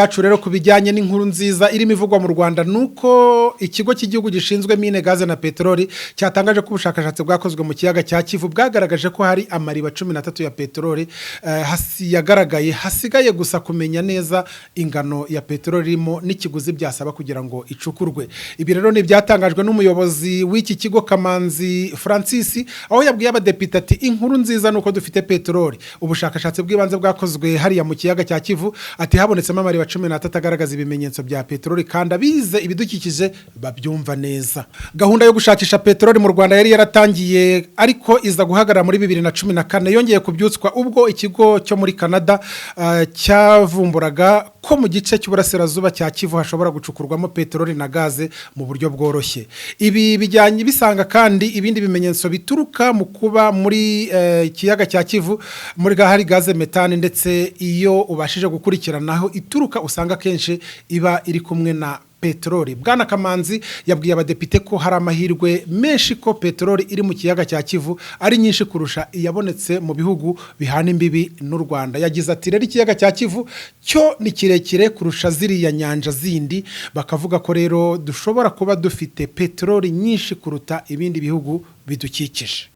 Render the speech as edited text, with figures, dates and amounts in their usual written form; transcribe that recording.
Yacu rero, ku bijyanye n'inkuru nziza irimo ivugwa mu Rwanda, ni uko Ikigo cy'Igihugu gishinzwe Mine, Gaze na Peteroli cyatangaje ko ubushakashatsi bwakozwe mu kiyaga cya Kivu bwagaragaje ko hari amariba 13 ya peteroli yagaragaye. Hasigaye gusa kumenya neza ingano ya peteroli irimo n'ikiguzi byasaba kugira ngo icukurwe. Ibi rero ni ibyatangajwe n'umuyobozi w'iki kigo, Kamanzi Francis, aho yabwiye abadepite ati: "Inkuru nziza ni uko dufite peteroli. Ubushakashatsi bw'ibanze bwakozwe hariya mu kiyaga cya Kivu," ati, "habonetsemo amariba 13 agaragaza ibimenyetso bya peteroli, kandi abize ibidukikije babyumva neza." Gahunda yo gushakisha peteroli mu Rwanda yari yaratangiye ariko iza guhagarara muri 2014. Yongeye kubyutswa ubwo ikigo cyo muri Canada cyavumburaga ko mu gice cy'uburasirazuba cya Kivu hashobora gucukurwamo peteroli na gaze mu buryo bworoshye. Ibi bijyanye bisanga kandi ibindi bimenyetso bituruka mu kuba muri ikiyaga cya Kivu muri hari gaze metane, ndetse iyo ubashije gukurikiranaho ituruka usanga akenshi iba iri kumwe na peteroli. Bwana Kamanzi yabwiye abadepite ko hari amahirwe menshi ko peteroli iri mu kiyaga cya Kivu ari nyinshi kurusha iyabonetse mu bihugu bihana imbibi n'u Rwanda. Yagize ati: "Rero ikiyaga cya Kivu cyo ni kirekire kurusha ziriya nyanja zindi." Bakavuga ko rero dushobora kuba dufite peteroli nyinshi kuruta ibindi bihugu bidukikije.